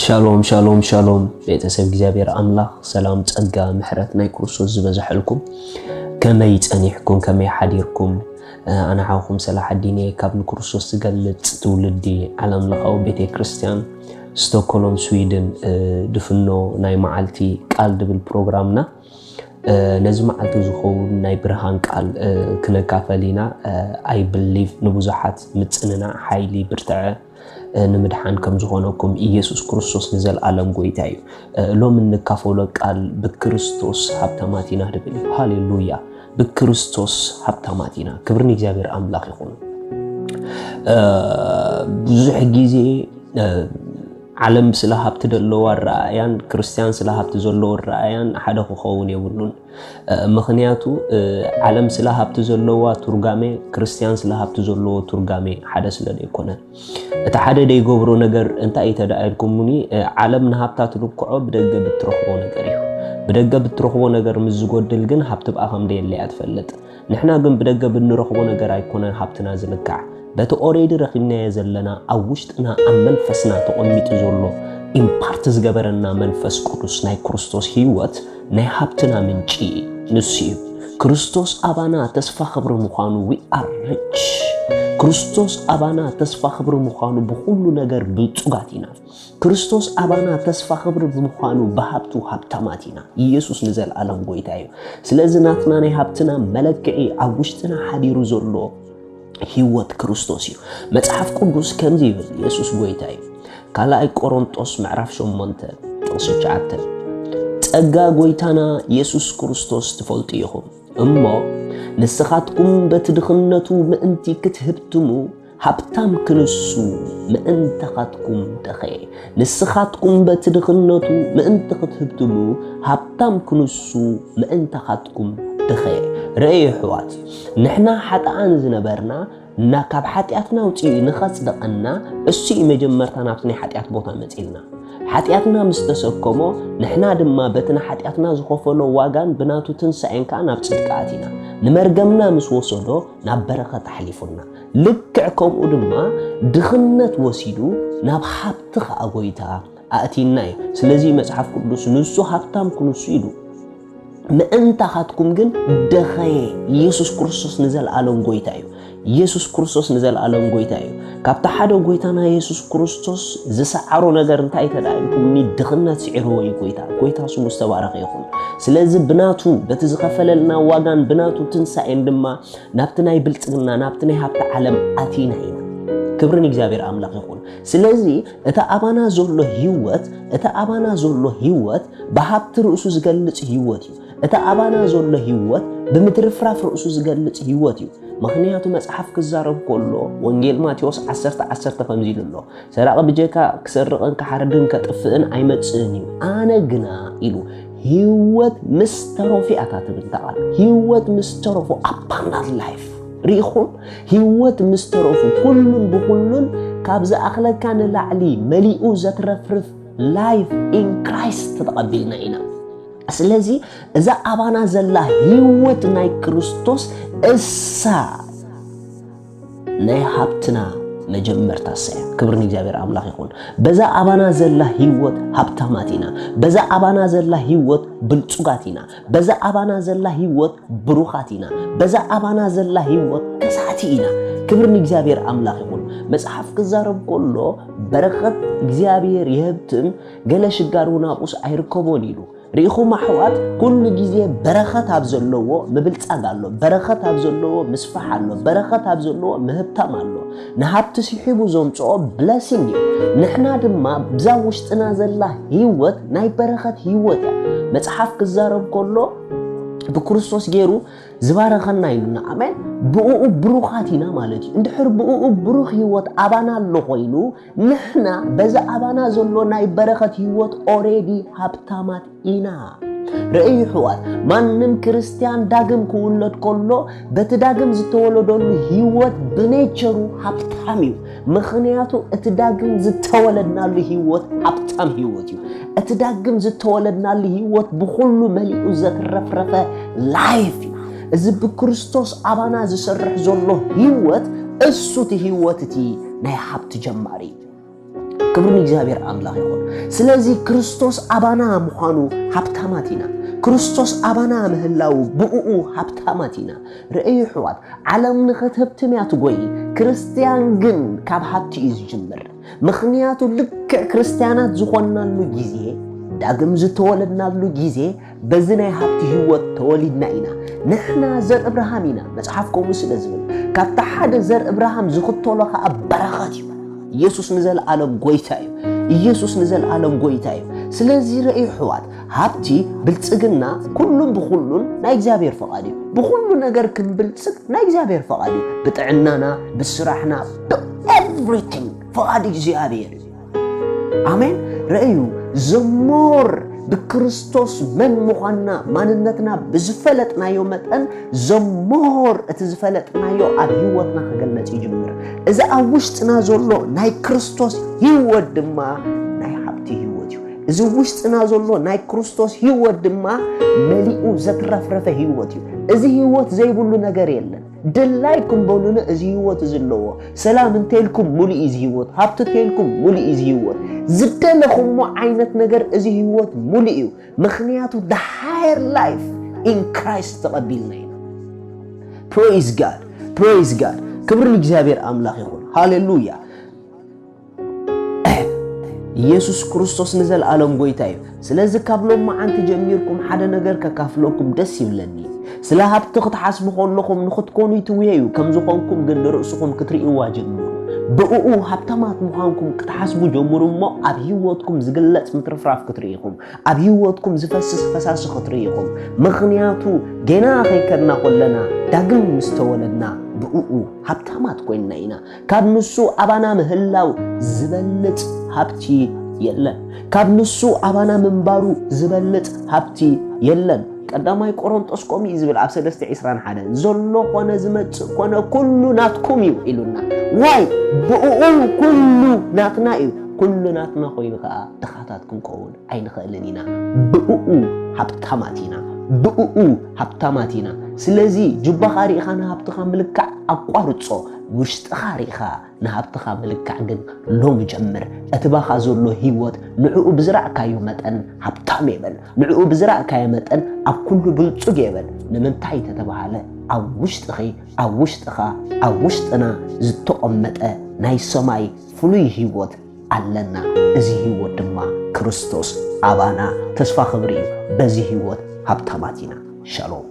ሻሎም ሻሎም ሻሎም፣ ቤተሰብ እግዚኣብሔር ኣምላኽ ሰላም፣ ጸጋ፣ ምሕረት ናይ ክርስቶስ ዝበዝሐልኩም። ከመይ ጸኒሕኩም? ከመይ ሓዲርኩም? ኣነ ሓውኩም ሰላሓዲን እየ፣ ካብ ንክርስቶስ ዝገልጽ ትውልዲ ዓለም ለኻዊ ቤተ ክርስቲያን ስቶክሆልም ስዊድን። ድፍኖ ናይ መዓልቲ ቃል ድብል ፕሮግራምና፣ ነዚ መዓልቲ ዝኸውን ናይ ብርሃን ቃል ክነካፈል ኢና። I believe ንብዙሓት ምጽንናዕ፣ ሓይሊ፣ ብርትዐ ንምድሓን ከም ዝኾነኩም ኢየሱስ ክርስቶስ ንዘለኣለም ጎይታ እዩ። ሎሚ እንካፈሎ ቃል ብክርስቶስ ሃብታማት ኢና ድብል እዩ። ሃሌሉያ! ብክርስቶስ ሃብታማት ኢና። ክብሪ ንእግዚኣብሔር ኣምላኽ ይኹን። ብዙሕ ግዜ ዓለም ስለ ሃብቲ ዘለዋ ረኣያን ክርስቲያን ስለ ሃብቲ ዘለዎ ረኣያን ሓደ ክኸውን የብሉን። ምኽንያቱ ዓለም ስለ ሃብቲ ዘለዋ ቱርጋሜ፣ ክርስቲያን ስለ ሃብቲ ዘለዎ ቱርጋሜ ሓደ ስለ ዘይኮነ፣ እቲ ሓደ ዘይገብሮ ነገር እንታይ እዩ ተደኣ ኢልኩምኒ፣ ዓለም ንሃብታ ትልክዖ ብደገ ብትረኽቦ ነገር እዩ። ብደገ ብትረኽቦ ነገር ምስ ዝጎድል ግን ሃብቲ ብኣ ከም ደየለ እያ ትፈልጥ። ንሕና ግን ብደገ ብንረኽቦ ነገር ኣይኮነን ሃብትና ዝልካዕ። በቲ ኦሬዲ ረኺብናዮ ዘለና ኣብ ውሽጥና ኣብ መንፈስና ተቐሚጡ ዘሎ ኢምፓርት ዝገበረና መንፈስ ቅዱስ ናይ ክርስቶስ ህይወት ናይ ሃብትና ምንጪ ንሱ እዩ። ክርስቶስ ኣባና ተስፋ ክብሪ ምዃኑ we are rich። ክርስቶስ ኣባና ተስፋ ክብሪ ምዃኑ ብኹሉ ነገር ብልጹጋት ኢና። ክርስቶስ ኣባና ተስፋ ክብሪ ብምዃኑ ብሃብቱ ሃብታማት ኢና። ኢየሱስ ንዘለኣለም ጎይታ እዩ። ስለዚ ናትና ናይ ሃብትና መለክዒ ኣብ ውሽጥና ሓዲሩ ዘሎ ህይወት ክርስቶስ እዩ። መጽሓፍ ቅዱስ ከምዚ ይብል፣ ኢየሱስ ጎይታ እዩ። ካልኣይ ቆሮንጦስ ምዕራፍ ሸሞንተ ጥቕሲ ትሽዓተ፣ ጸጋ ጎይታና ኢየሱስ ክርስቶስ ትፈልጡ ኢኹም። እሞ ንስኻትኩም በቲ ድኽነቱ ምእንቲ ክትህብትሙ ሃብታም ክንሱ ምእንታኻትኩም ደኸየ። ንስኻትኩም በቲ ድኽነቱ ምእንቲ ክትህብትሙ ሃብታም ክንሱ ምእንታኻትኩም ደኸየ። ርእዩ ኣሕዋት፣ ንሕና ሓጥኣን ዝነበርና እና ካብ ሓጢኣትና ኣውፂኡ ንኸጽድቐና እሱ እዩ መጀመርታ ናብቲ ናይ ሓጢኣት ቦታ መጺልና። ሓጢኣትና ምስ ተሰከሞ ንሕና ድማ በቲ ንሓጢኣትና ዝኸፈሎ ዋጋን ብናቱ ትንሳኤን ከኣ ናብ ጽድቂ ኣቲና። ንመርገምና ምስ ወሰዶ ናብ በረኸት ኣሕሊፉና። ልክዕ ከምኡ ድማ ድኽነት ወሲዱ ናብ ሃብቲ ከኣ ጎይታ ኣእቲና እዩ። ስለዚ መጽሓፍ ቅዱስ ንሱ ሃብታም ክንሱ ኢሉ ምእንታኻትኩም ግን ደኸየ። ኢየሱስ ክርስቶስ ንዘለኣለም ጎይታ እዩ። ኢየሱስ ክርስቶስ ንዘለኣለም ጎይታ እዩ። ካብቲ ሓደ ጎይታና ኢየሱስ ክርስቶስ ዝሰዓሮ ነገር እንታይ ተዳ ኢልኩምኒ፣ ድኽነት ስዒርዎ እዩ ጎይታ። ጎይታ ስሙ ዝተባረኸ ይኹን። ስለዚ ብናቱ በቲ ዝኸፈለልና ዋጋን ብናቱ ትንሳኤን ድማ ናብቲ ናይ ብልጽግና ናብቲ ናይ ሃብቲ ዓለም ኣቲና ኢና። ክብሪ ንእግዚኣብሔር ኣምላኽ ይኹን። ስለዚ እቲ ኣባና ዘሎ ህይወት እቲ ኣባና ዘሎ ህይወት ብሃብቲ ርእሱ ዝገልጽ ህይወት እዩ። እቲ ኣባና ዘሎ ህይወት ብምትርፍራፍ ርእሱ ዝገልጽ ህይወት እዩ። ምኽንያቱ መጽሓፍ ክዛረብ ከሎ ወንጌል ማቴዎስ ዓሰርተ ዓሰርተ ከምዚ ኢሉ ኣሎ፣ ሰራቒ ብጀካ ክሰርቕን ክሓርድን ከጥፍእን ኣይመጽእን እዩ፣ ኣነ ግና ኢሉ ህይወት ምስ ተረፉ እያ እታ ትብል እታ ቃል። ህይወት ምስ ተረፉ፣ ኣባንዳንት ላይፍ ርኢኹም፣ ህይወት ምስ ተረፉ ኩሉን ብኩሉን ካብ ዝኣኽለካ ንላዕሊ መሊኡ ዘትረፍርፍ ላይፍ ኢን ክራይስት ተቐቢልና ኢና። ስለዚ እዛ ኣባና ዘላ ህይወት ናይ ክርስቶስ እሳ ናይ ሃብትና መጀመርታ እሳ እያ። ክብሪ ንእግዚኣብሔር ኣምላኽ ይኹን። በዛ ኣባና ዘላ ህይወት ሃብታማት ኢና። በዛ ኣባና ዘላ ህይወት ብልጹጋት ኢና። በዛ ኣባና ዘላ ህይወት ብሩኻት ኢና። በዛ ኣባና ዘላ ህይወት ከሳዕቲ ኢና። ክብሪ ንእግዚኣብሔር ኣምላኽ ይኹን። መጽሓፍ ክዛረብ ከሎ በረኸት እግዚኣብሔር ይህብትም፣ ገለ ሽጋር እውን ኣብኡስ ኣይርከቦን ኢሉ። ርኢኹም ኣሕዋት፣ ኩሉ ግዜ በረኸት ኣብ ዘለዎ ምብልጻግ ኣሎ፣ በረኸት ኣብ ዘለዎ ምስፋሕ ኣሎ፣ በረኸት ኣብ ዘለዎ ምህብታም ኣሎ። ንሃብቲ ስሒቡ ዘምጽኦ ብለሲንግ እዩ። ንሕና ድማ ብዛ ውሽጥና ዘላ ህይወት ናይ በረኸት ህይወት እያ። መጽሓፍ ክዛረብ ከሎ ብክርስቶስ ገይሩ ዝባረኸና ኢሉና። ኣሜን። ብእኡ ብሩኻት ኢና ማለት እዩ። እንድሕር ብእኡ ብሩኽ ህይወት ኣባና ኣሎ ኮይኑ፣ ንሕና በዚ ኣባና ዘሎ ናይ በረኸት ህይወት ኦሬዲ ሃብታማት ኢና። ርእዩ ኣሕዋት፣ ማንም ክርስትያን ዳግም ክውለድ ከሎ በቲ ዳግም ዝተወለደሉ ህይወት ብኔቸሩ ሃብታም እዩ። ምኽንያቱ እቲ ዳግም ዝተወለድናሉ ህይወት ሃብታም ህይወት እዩ። እቲ ዳግም ዝተወለድናሉ ህይወት ብኹሉ መሊኡ ዘትረፍረፈ ላይፍ እዩ። እዚ ብክርስቶስ ኣባና ዝሰርሕ ዘሎ ህይወት፣ እሱ እቲ ህይወት እቲ ናይ ሃብቲ ጀማሪ እዩ። ክብሪ ንእግዚኣብሔር ኣምላኽ ይኹን። ስለዚ ክርስቶስ ኣባና ምዃኑ ሃብታማት ኢና። ክርስቶስ ኣባና ምህላዉ ብእኡ ሃብታማት ኢና። ርእዩ ኣሕዋት፣ ዓለም ንኽትህብትም እያ ትጎይ፣ ክርስትያን ግን ካብ ሃብቲ እዩ ዝጅምር። ምኽንያቱ ልክዕ ክርስትያናት ዝኾንናሉ ግዜ፣ ዳግም ዝተወለድናሉ ግዜ፣ በዚ ናይ ሃብቲ ህይወት ተወሊድና ኢና። ንሕና ዘር እብርሃም ኢና፣ መጽሓፍ ከምኡ ስለ ዝብል፣ ካብቲ ሓደ ዘር እብርሃም ዝኽተሎ ኸኣ በረኸት እዩ። ኢየሱስ ንዘለኣለም ጎይታ እዩ። ኢየሱስ ንዘለኣለም ጎይታ እዩ። ስለዚ ርእዩ ኣሕዋት፣ ሃብቲ፣ ብልጽግና፣ ኩሉን ብኹሉን ናይ እግዚኣብሔር ፈቓድ እዩ። ብኹሉ ነገር ክንብልጽግ ናይ እግዚኣብሔር ፈቓድ እዩ። ብጥዕናና፣ ብስራሕና፣ ብኤቭሪቲንግ ፈቓድ እግዚኣብሔር እዩ። ኣሜን። ርእዩ፣ ዘሞር ብክርስቶስ መን ምዃንና፣ ማንነትና ብዝፈለጥናዮ መጠን፣ ዘሞር እቲ ዝፈለጥናዮ ኣብ ህይወትና ክግለጽ ይጅምር። እዚ ኣብ ውሽጥና ዘሎ ናይ ክርስቶስ ህይወት ድማ ናይ ሃብቲ ህይወት እዩ። እዚ ውሽጥና ዘሎ ናይ ክርስቶስ ህይወት ድማ መሊኡ ዘትረፍረፈ ህይወት እዩ። እዚ ህይወት ዘይብሉ ነገር የለን። ድላይኩም በሉኒ፣ እዚ ህይወት እዚ ኣለዎ። ሰላም እንተልኩም ሙሉእ እዩ እዚ ህይወት። ሃብቲ እንተልኩም ሙሉእ እዩ እዚ ህይወት። ዝደለኹሞ ዓይነት ነገር እዚ ህይወት ሙሉእ እዩ። ምኽንያቱ the higher life in Christ ተቐቢልና ኢና። Praise God, praise God። ክብሪ ንእግዚኣብሔር ኣምላኽ ይኹን። ሃሌሉያ። ኢየሱስ ክርስቶስ ንዘለኣለም ጎይታ እዩ። ስለዚ ካብ ሎማዓንቲ ጀሚርኩም ሓደ ነገር ከካፍለኩም ደስ ይብለኒ። ስለ ሃብቲ ክትሓስቡ ከለኹም ንኽትኮኑ ይትውየዩ፣ ከም ዝኾንኩም ግን ንርእስኹም ክትርእይዋ ጀምሩ። ብእኡ ሃብታማት ምዃንኩም ክትሓስቡ ጀምሩ እሞ ኣብ ህይወትኩም ዝግለጽ ምትርፍራፍ ክትርኢ ኢኹም። ኣብ ህይወትኩም ዝፈስስ ፈሳሲ ክትርኢ ኢኹም። ምኽንያቱ ገና ከይከድና ከለና ዳግም ምስ ተወለድና ብእኡ ሃብታማት ኮይንና ኢና። ካብ ንሱ ኣባና ምህላው ዝበልጽ ሃብቲ የለን። ካብ ንሱ ኣባና ምንባሩ ዝበልጽ ሃብቲ የለን። ቀዳማይ ቆሮንጦስ ከምኡ እዩ ዝብል ኣብ ሰለስተ ዕስራን ሓደን፣ ዘሎ ኮነ ዝመጽእ ኮነ ኩሉ ናትኩም እዩ ኢሉና። ዋይ? ብእኡ ኩሉ ናትና እዩ። ኩሉ ናትና ኮይኑ ከኣ ድኻታት ክንከውን ኣይንኽእልን ኢና። ብእኡ ሃብታማት ኢና። ብእኡ ሃብታማት ኢና። ስለዚ ጁባኻ ርኢኻ ንሃብትኻ ምልካዕ ኣቋርጾ። ውሽጥኻ ርኢኻ ንሃብትኻ ምልካዕ ግን ሎሚ ጀምር። እቲ ባኻ ዘሎ ህይወት ንዕኡ ብዝራእካዮ መጠን ሃብታም የበል። ንዕኡ ብዝራእካዮ መጠን ኣብ ኩሉ ብልጹግ የበል። ንምንታይ ተተባሃለ ኣብ ውሽጥኺ፣ ኣብ ውሽጥኻ፣ ኣብ ውሽጥና ዝተቐመጠ ናይ ሰማይ ፍሉይ ህይወት ኣለና። እዚ ህይወት ድማ ክርስቶስ ኣባና ተስፋ ክብሪ እዩ። በዚ ህይወት ሃብታማት ኢና። ሻሎም።